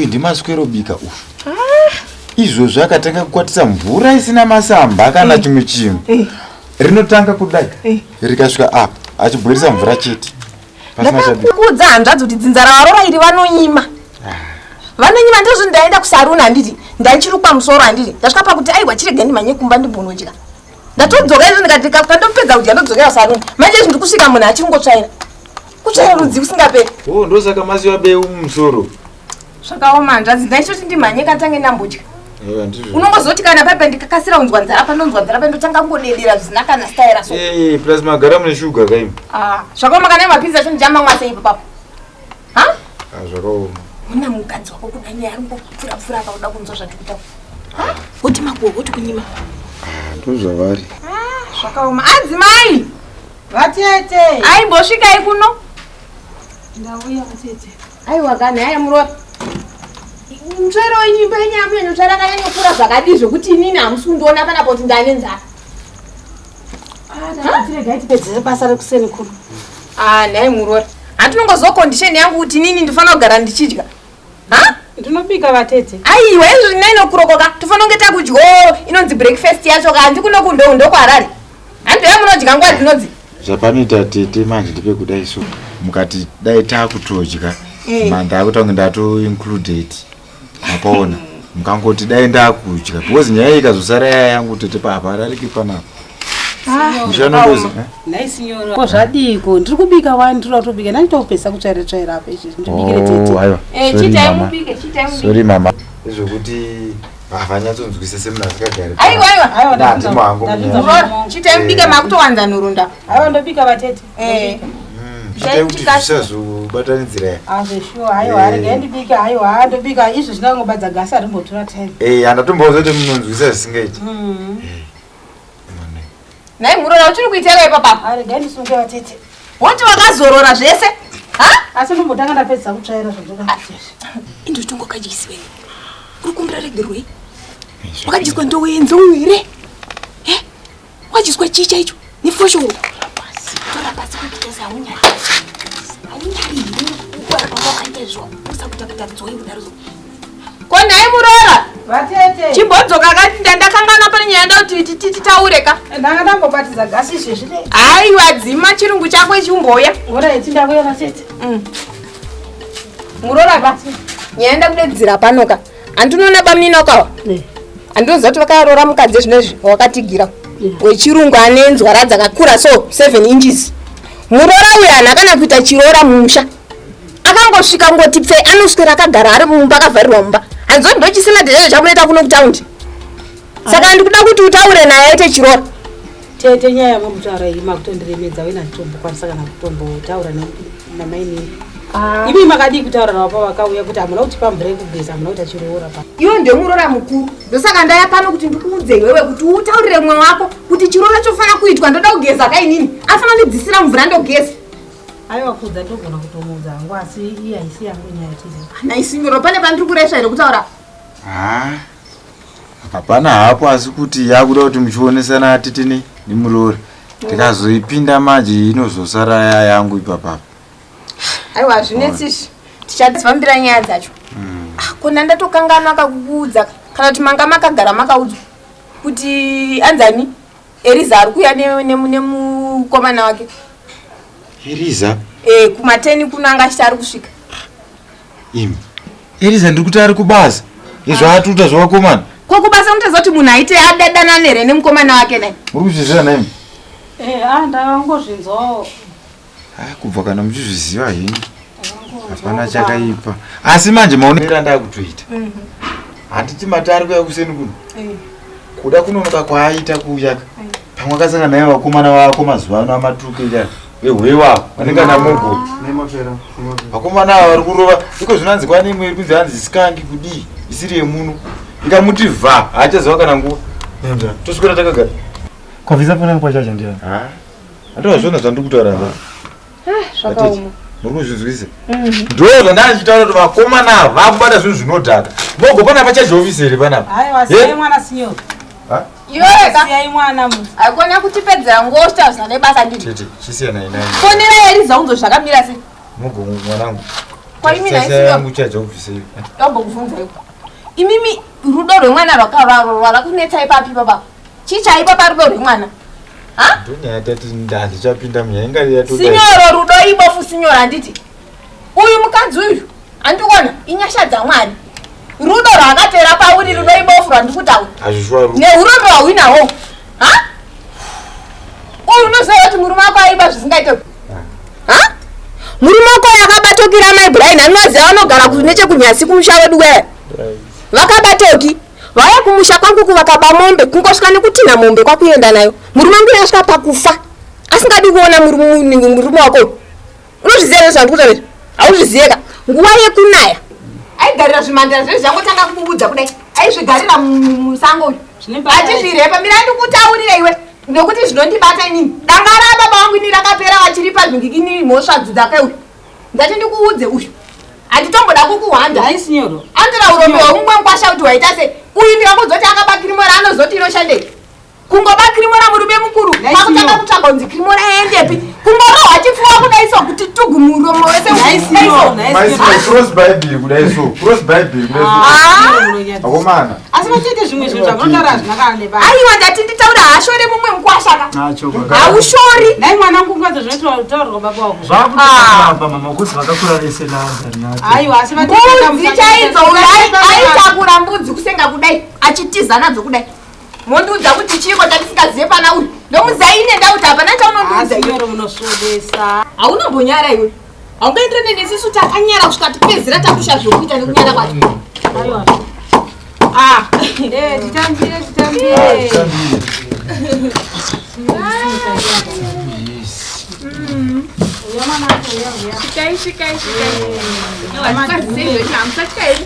Uyu ndimaswero bika uyu. Izvozvo akatanga kukwatisa mvura isina masamba kana chimwe chinhu. Rinotanga kudai rikasvika apa achibhoirisa mvura chete. Pasina chabika. Ndakakuudza hanzvadzi kuti dzinza ravarora iri vanonyima. Vanonyima ndizvo ndaenda kusaruna handiti. Ndaichirukwa musoro handiti. Ndasvika pakuti aiwa chirega ndimhanye kumba ndimbonodya. Ndatodzoka izvo ndikati pandopedza kudya ndodzokera kusaruna. Manje izvi ndikusvika munhu achingotsvaira. Kutsvaira rudzi kusingaperi. Oh, ndosaka masiwa beu mumusoro. Zvakaoma hanzvadzi ndaichoti ndimhanye katange ndambodya. Eh, ndizvo. Unongozoti kana paipa ndikakasira kunzwa nzara pandonzwa nzara pandotanga kungodedera zvisina kana style so. Eh, plus magara mune shuga kaimi. Ah, zvakaoma kana mapinzi acho ndichamamwa sei ipapo. Ha? Ah, zvakaoma. Una mukadzi wako kuda nyaya ari kungopfura pfura apa kuda kunzwa zvatiri kutaura. Ha? Woti makuhwa woti kunyima. Ah, ndozvavari. Ah, zvakaoma. Adzimai! Vatete. Aimbosvikai kuno. Ndauya vatete. Aiwa kana haya murora. Mutsvairo wenyimba yenyu amunyanyotsvaira akanyanyokura zvakadii zvekuti inini hamusi kundiona panapa kuti ndane nzara. Tiregai tipedzere basa rekuseni kuno. Ah, nhai murora. Handinongoziva condition yangu kuti inini ndinofanira kugara ndichidya. Ha? Ndinobika vatete. Aiwa izvo nine o'clock ka. Tofanira kunge takudyawo inonzi breakfast yacho ka. Handi kuno kundo ndokuHarare. Handi yamunodya nguva dzinodzi. Zvapanoita tete manje ndepekudai so mukati dai takutodya mandakuta kunge ndato included mapaona mukangoti dai ndakudya because nyaya iyi ikazosara yaya yangu tete pahaparariki panapa muchanongozi Nhai sinyoro. Ko zvadiko? Ndiri kubika wani ndiri kutobika. Ndanditopedza kutsvaira tsvaira apa izvi. Ndibikire tete. Oh, aiwa Eh, Sorry, chitai mama. mubike, chitai mubike. Sorry mama ezvekuti havanyatsonzwisise semunhu asingagari Aiwa aiwa. Aiwa Ndati mwangu ndabvunza munyaya. Murora, chitai mubike makutowanza nhorunda. Aiwa ndobika vatete. Eh. Chitai kuti zvisazobatanidzira ya Ah zveshuwa aiwa regai ndibike aiwa ndobika izvo zvindangobadza gasi harimbotora time. Eh, handatomboudza kuti munonzwisa zvisingaiti Nhai murora uchiri kuitei ipapa? Ah regai ndisunge vatete. Woti wakazorora zvese? Ha? Asi ndombotanga ndapedza kutsvaira zvandoda kuita izvi. Indotongokadyisiwe. Uri kumbira regerwei? Wakadyiswa ndowe yenzou here? Eh? Wakadyiswa chii chaicho? Nefoshoro. Tora pasi kuita haunyari. Haunyari here? Wakaita izvo. Usakuita nzou kudaro. Ko nhai murora? Vatete. Chimbodzoka kati ndandakanganwa pane nyaya nda kuti titaure ka. Ndanga ndambobatidza gasi izvezvi ne. Aiwa dzima chirungu chako ichi umbouya. Alright ndakuya vatete. Murora ka. Nyaya ndakudedzera pano ka. Handinoona bamunini wakawa. Handinoziva kuti vakarora mukadzi zvinezvi wakatigira. Wechirungu ane nzwara dzakakura so 7 inches. Murora uyu haana kana kuita chirora mumusha. Akangosvika ngoti pfe anoswera akagara ari mumba akavharirwa mumba. Hanzoti ndochisina dhecho chamunoita kuno kutaundi. Saka ndikuda kuti utaure naye aite chirora. Tete nyaya yamamutaura iyi makutondiremedza wena nditombokwanisa kana kutombotaura namainini. Imi makadii kutaura navo pavakauya kuti hamuna kutipa mvura yekugeza hamuna kuita chiroora pa. Iwe ndiwe murora mukuru. Ndosaka ndaya pano kuti ndikuudze iwewe kuti utaurire mumwe wako kuti chirora chofanira kuitwa ndoda kugeza ka inini. Afana kundidzisira mvura ndogeza. Aiwa kudza ndogona kutomuudza hangu asi iye haisi yangu nyaya tete. Naisinyoro pane pandiri kuresva here kutaura? Ha hapana hapo asi kuti yakuda kuti muchionesana tete nemuroora tikazoipinda manje inozosara ya yangu ipapapa Aiwa hazvinetsi izvi. Tichadzifambira nyaya dzacho. Ah, kona ndatokanganwa kakukuudza kana kuti manga makagara makaudzwa kuti anzani Eliza ari kuuya nemukomana wake. Eliza Eh, kumateni kuno anga achiti ari kusvika. imi Eliza ndiri kuti ari kubasa izvo atuta zvevakomana Ko kubasa unotoziva kuti munhu aite adadanane here nemukomana wake naye? muri kuzviziva naimi Eh ah ndakangozvinzwawo. Ah, kubva kana muchizviziva henyu hapana chakaipa asi manje maonero andakutoita handiti mati ari kuya kuseni kuno kuda kunonoka kwaaita kuuya pamwe akasangana naye vakomana vako mazuva ano amatuke ka vehwewa vanenge ana mogo vakomana ava vari kurova iko zvinanzi kwane imwe iri kunzi hanzi sikangi kudii isiri yemuno ikamuti vha haachaziva kana nguva toswera takagara Kwabvisa foni yangu kwachaja ndiani? Handovazviona zvandiri kutaura apa. Zvakaoma. Muri kuzvinzwisa? Ndo zvandanga ndichitaura kuti vakomana ava vakubata zvinhu zvinodhaka. Mogo panapa chaji office here panapa? Aiwa siyai mwana sinyoro. Ha? Iwewe ka Siyai mwana mu. haikona kutipedzera nguva uchitaura nebasa nditi. Tete, chisiyanai naye. Fonera Eliza unzwe zvakamira sei. Mogo mwanangu. Kwa imi nhai Sinyoro? Yangu chaja kubvisa iyo. Ndambokubvunza iwe. Imimi rudo rwemwana rwakakunetsai papi baba? Chii chaipa parudo rwemwana? Ha? Ndonyaya tati handichapinda munyaya inga yatoda. Sinyoro rudo ibofu sinyoro handiti. Uyu mukadzi uyu handikuona inyasha dzaMwari. Rudo rwaakatera pauri rudo ibofu rwandikutaura. Hazvishwa rudo. Neurombe hwauinahwo. Ha? Uyu unoziva kuti murume wako aiba zvisingaite. Ha? Murume wako uyu akabatokira mai Brian anoziva anogara nechekunyasi kumusha wedu weya. Vakabatoki vauya kumusha kwangu kuvakaba mombe kungosvika nekutinha mombe kwakuenda nayo. Murume wangu akasvika pakufa asingadi kuona murume wako uyu. Unozviziva here zvandikutaura izvi? Hauzvizive ka? Nguva yekunaya aigarira zvimandira zvezvi zvangotanga kububudza kudai aizvigarira musango uyu achizvirepa. Mira ndikutaurire iwe nekuti zvinondibata inini. Danga rababa vangu ini rakapera vachiripa zvingikini mhosva dzake uyu. Ndati ndikuudze uyu handitomboda kukuhwanda. Andira urombe hweumwe mukwasha kuti waita sei uyu ndikakuzoti akaba kirimora anozoti inoshandei? Kungoba kirimora murume mukuru pakutanga kutsvaga kunzi kirimora yaendepi kungorohwa chipfuwa kudai so kuti tugu muromo wese Cross bible kudai so cross bible kudai so akomana. Asi vachiite zvimwe zvinhu zvamunotaura hazvina kana nebasa. Aiwa ndati nditaura hashore mumwe mukwasha ka. Haushori. Nhai mwana wangu unganzwa zvinotaurwa baba wako. Zvakutoamba mama kuzi vakakura vese naanzani. Aiwa asi mbudzi chaidzo uyo aitakura mbudzi kusenga kudai achitiza nadzo kudai. Mondiudza kuti chiiko chandisingazive pana uyu. Ndomuziva ine ndauti hapana chaunondiudza iwe. Munosvodesa. Haunombonyara iwe. Haungaenderane nesisu takanyara kusvika tipedzera takusha zvokuita nekunyara kwacho. Aiwa. Ah, titambire titambire. Svikai svikai svikai. Hamusatya here?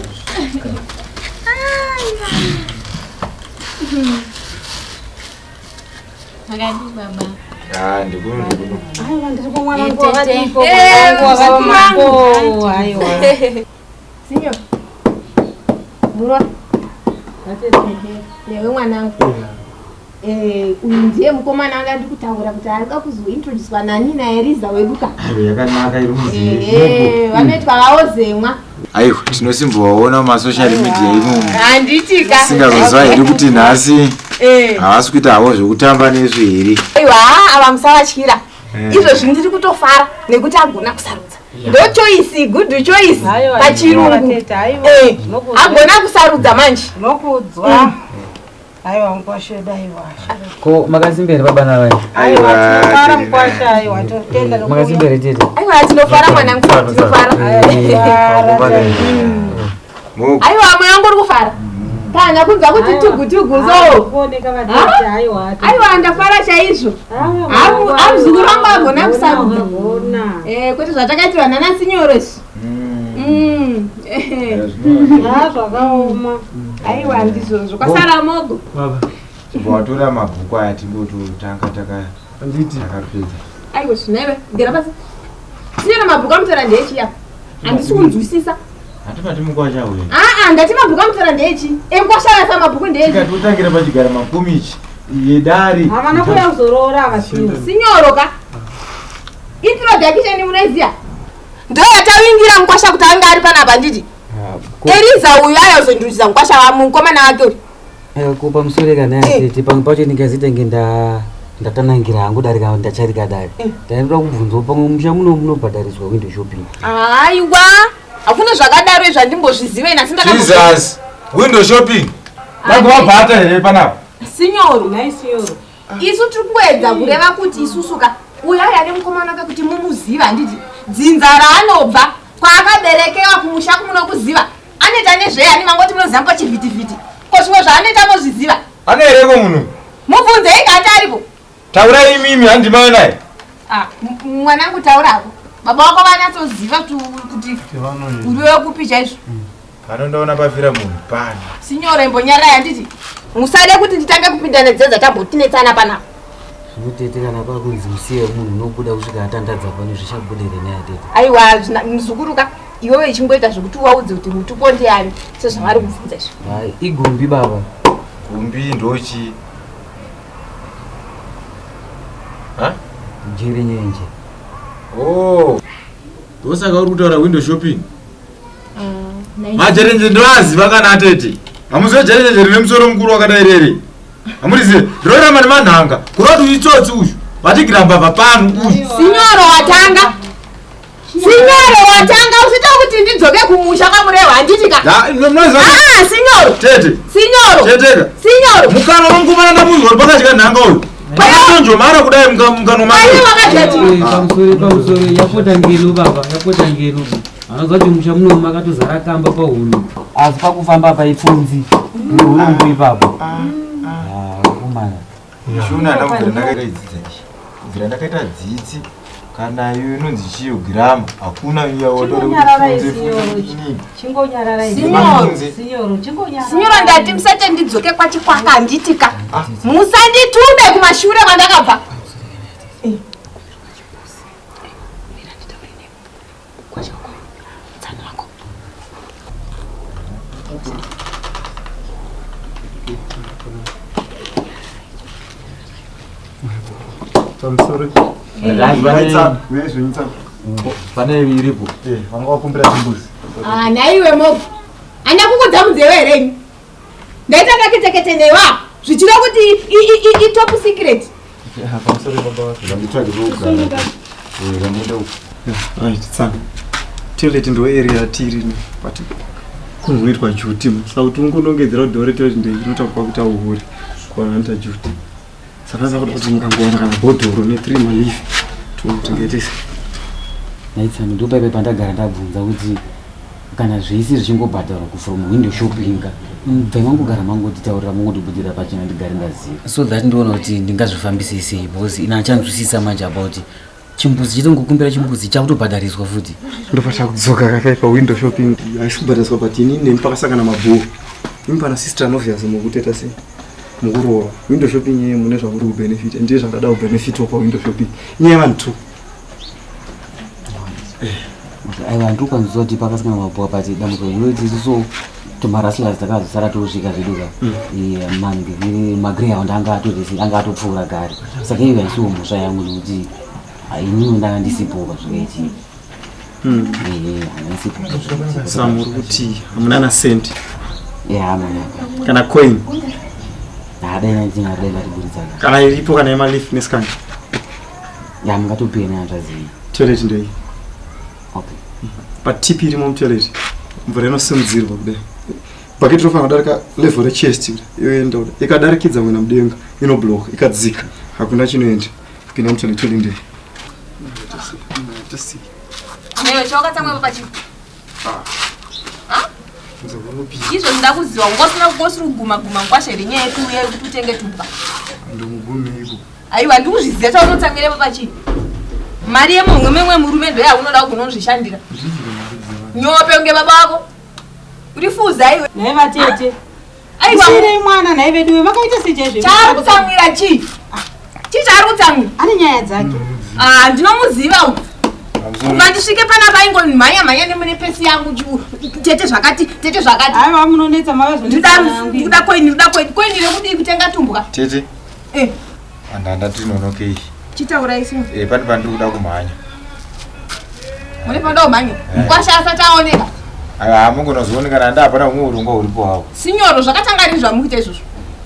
Makadii baba? Ah, ndikuno ndikuno. Aiwa ndiri kumwana wangu wakadiko. Mwanangu wakadiko. Aiwa. Sinyo. Murwa. Newe mwanangu. Uyu ndiye mukomana wanga ndikutaura kuti arikuda kuzointroducwa nani naEriza wedu ka. Aiwa yakanaka iri muzivi. Vanoitwa vaozemwa. Aiwa tinosimbovaona mumasocial media imomo. Handitika. Singazoziva here kuti nhasi havasi kuita havo zvekutamba nezvo here. Aiwa ava musavatyira. Izvozvi ndiri kutofara nekuti agona kusarudza. Ndo choice, good choice pachirungu. Agona kusarudza manje. Zvinokudzwa. Aiwa mukwasha wedu aiwa. Ko makasimbere baba navai? Aiwa tinofara mukwasha aiwa totenda. Makasimbere tete. Aiwa tinofara mwanangu tinofara. Aiwa moyo wangu uri kufara. Kana kunzwa kuti tugu tugu so. Kuoneka vatete aiwa. Aiwa ndafara chaizvo. Amuzukuru wangu agona kusarudza. Kwete zvatakaitirwa nana Sinyoro izvi. Zvakaoma. Aiwa ndizvozvo kwasara mogo. Baba. Chibva watora mabhuku aya timbototanga takapedza. Aiwa zvinaiwe gara pasi. Sinyoro mabhuku amutora ndeechiya. Handisi kunzwisisa. Hatimati mukwasha uyu. Aa ndati mabhuku amutora ndeechi. Emukwasha asa mabhuku ndeechi. Tikatotangira pachigara makomichi yedare. Havana kuuya kuzoroora ava Sinyoro. Sinyoro ka. Introduction munoiziya. Ndo yatawingira mukwasha kuti ange ari panapa nditi. Eriza uyu ayazondirudzisa mukwasha wa mukomana wake uyu. Ko pamusoro kana tete pamwe pacho ndingazitenge ndatanangira hangu darika ndacharika dare. Ndaida kubvunzawo pamwe musha muno munobhadhariswa window shopping. Aiwa hakuna zvakadaro izvi handimbozvizive ini asi Jesus, window shopping. Ndagova here panapa? Sinyoro. Nhai Sinyoro. Isu tiri kuedza kureva kuti isusu ka uyu aya nemukomana wake kuti mumuziva handiti dzinza raanobva kwaakaberekewa kumusha kumunokuziva anoita nezvei ani mangoti munoziva pachivhitivhiti ko zvimwe zvaanoita mozviziva. Ane hereko munhu? Mubvunzei kana aripo. Taurai imimi handimai naye. Ah, mwanangu taurako. Baba wako vanatsoziva kuti uri wekupi chaizvo. Panondoona pafira munhu pano. Sinyoro imbonyarai handiti. Musade kuti nditange kupinda nedzedza tambotinetsana panapa. Zvino tete kana kwakunzi musiye munhu unobuda kusvika atandadza pano zvichabuda here naye tete? Aiwa muzukuru ka iwewe ichingoita zvekuti uvaudze kuti mutupo ndiani sezvavari kubvunza izvi. Hai igumbi baba. Gumbi ndochi. Ha? Jere nyenje. Oh. Ndosaka uri kutaura window shopping. Majerenje ndoaziva kana atete. Hamuzive jerenje rine musoro mukuru wakadai rere. Hamurizive. Rinoramba nemanhanga. Kureva kuti itsotsi uyu. Vatigira mbavha pano uyu. Sinyoro watanga. Sinyoro watanga usita kuti ndidzoke kumusha kwaMurehwa handiti ka? Munoziva. Ah, sinyoro. Tete. Sinyoro. Teteka. Sinyoro. Mukanwa mamukomana ndamunzwa kuti pakadya nhanga uyu. Pakatonjomara kudai mukanwa make. Aiwa wakadya chii? Pamusoro pamusoro yapota ngeno baba yapota ngeno. Anoziva kuti musha muno makatozara kamba pahuno. Asi pakufamba paipfunzi neurombo ipapo. Ah, kumana. Shona ndakubvira ndakaita dzidzi ichi. Kubvira ndakaita dzidzi kana iyo inonzi chiyo girama hakuna iya watore Chingonyararai kuti sinyoro. Chingonyararai. Sinyoro. Sinyoro, chingonyararai. Sinyoro ndati musati ndidzoke kwachikwaka handiti ka? Musanditume kumashure kwandakabva. Pamusoro. Pane iripo. Vanga vakumbira chimbuzi. Ah, nhaiwe mogo. Handina kukudza munzeve here ini? Ndaita kaketekete newa. Zvichida kuti itop secret. Pamusoro baba vako. Nditsvage pekugara. Randienda uko. Right, tsana. Toilet ndo area yatiri ino, but kunoitwa duty. Saka kuti ungonongedzera kuti door toilet ndo inotakwa kuita uhure kuvanhu vanoita duty. Saka saka kuti mukangowana kana bhodhoro ne 3 malifi tingaitese. Naitsani ndopaipa pandagara ndabvunza kuti kana zvese zvichingobhadharwa from window shopping ka bvai mangogara mangotitaurira mangotibudira pachena ndigare ndaziva so that ndiona kuti ndingazvifambisei sei because ina achanzwisisa manje about chimbuzi chitongokumbira chimbuzi chakutobhadhariswa futi Ndopata kudzoka kakaipa window shopping. Haisi kubhadhariswa but inini nemi pakasangana mabhuku. Imi pana sister Novias mukutoita sei? Mukurova. Window shopping yeye mune zvamuri kubenefit. Ndiye zvandada kubenefitwa pa window shopping. Inyaya yevanhu two. Aiwa ndiri kwanzwisisa kuti pakasangana mabhuwa but dambudziko rinoti isusu tumaraslas takazosara tosvika zvedu ka magreyhound anga atorisi anga atopfuura gari saka iyo haisiwo mhosva yangu nekuti inini ndanga ndisipo pazvakaitika. Handisipo. Saka muri kuti hamuna na cent Hamana. kana coin Hadai ndingadai ndatiburitsa ka. Kana iripo kana yemalifi nescan. Ya mungatopei nehanzvadzi yenyu. Toilet ndei. Okay. But tip irimo mutoilet mvura inosimudzirwa kudai. Bhaketi rofanira kudarika level rechest kudai yoenda kudai. Ikadarikidza kuenda mudenga inoblock, ikadzika hakuna chinoenda. Kupinda mutoilet toilet ndei. Newe chawakatsamwa papa chii? Izvo ndakuziva ngosina ngosiri kuguma guma ngwasha here nyaya yekuuya yekuti utenge tumbwa. Ndomugumeiko. Aiwa ndikuzviziva chaunotsamwira papa chii? Mari yemumwe memwe murume ndo yaunoda kunozvishandira. Nyope kunge baba vako. Uri fuza iwe. Nhai vatete. Aiwa. Musiyirei mwana nhai veduwe makaita sei chaizvo? Chaari kutsamwira chii? Chii chaari kutsamwira? Ane nyaya dzake. Ah, ndinomuziva uyu. Kubva ndisvike panapa aingomhanya mhanya nemune pesi yangu tete zvakati tete zvakati. Aiwa munonetsa mavazonetsa. Ndikuda coin, ndikuda coin. Coin rekudii kutenga tumbwa? Tete. Eh. Anda ndati nonokei. Chitaurai simu. Eh, pane pandiri kuda kumhanya. Mune panoda kumhanya? Mukwasha asati aoneka. Aiwa hamungonozoonekana handa hapana humwe urongwa huripo havo. Sinyoro zvakatanga rini zvamukuita izvozvo?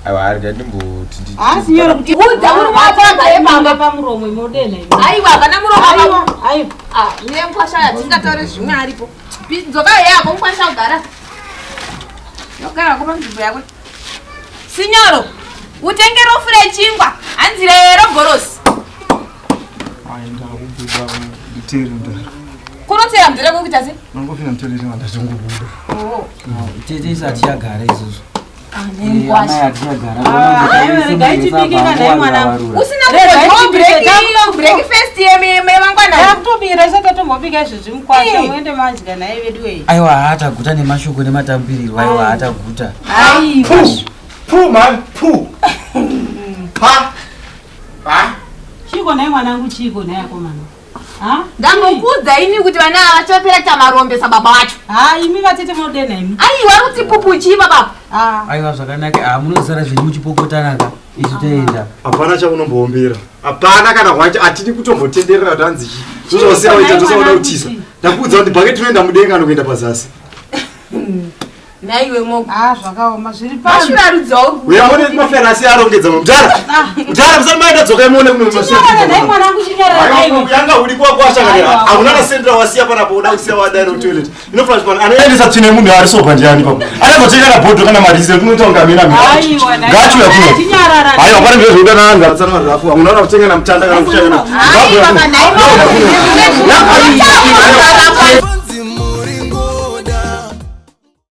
Aiwa arega ndimboti Ah, sinyoro kuti Udza murume wako agare pamba. pamuromo imodena imi. Aiwa hapana muromo apa. Aiwa, aiwa. Ah, mune mukwasha hatingataure zvimwe aripo. Dzoka yako mukwasha kugara. Yogara ko panzvimbo yako. Sinyoro, utenge rofu rechingwa, hanzi rero gorosi. Aenda kubuda nditeri mudhara. Kunotsera mvura kwekuita sei? Mangopinda mutoilet mandatongobuda. Oh. Tete isati yagara izvozvo. Nengwasha. Amai atichagara. Ah, regai tibike kana nhai mwanangu. Usina Regai kudyawo tibike, breakfast yemangwanani. Takutobira isati tatombobika izvezvi mukwasha Eh. muende madya nhai veduwe. Aiwa haataguta nemashoko nematambirirwo aiwa haataguta. Aiwa. Pu man, pu. Pa. Pa. Chiko nhai mwanangu chiko nhai akomana. Ha? Ndangokudza ini kuti vana ava vachapera kuita marombe sababa vacho. Ha, imi vatete munodena imi. Aiwa ari kuti pupu chii baba? Ah. Aiwa zvakanaka ah munozara zvenyu muchipopotanaka isu taenda. Hapana chaunomboombera. Hapana kana hwacho hatidi kutombotenderera kuti hanzi chii. Zozvausiya waita tosauda kutisa. Ndakuudza kuti bhaketi rinoenda mudenga nokuenda pazasi. Nhaiwe mogo. Ah, zvakaoma zviri pano. Mashura rudzi Uya muone maferasi arongedza mudhara. Mudhara musati maenda dzokai muone kuno Chinyarara nhai mwana wangu chinyarara nhai. Yanga uri kwa kwasha kana hauna na sendra wasiya panapo uda kusiya wadai ro toilet. Inofana kuti anoendesa tsvina yemunhu ari sopa ndiani papo. Anazotenga na bhodho kana marise kunoita kunge amena mira. Aiwa nhai. Ngachiuya kuno. Chinyarara. Aiwa pane ndozvoda naanhu atsana marafu. Hauna na kutenga na mutanda kana kushaya kana. Aiwa kana nhai mogo. Aiwa.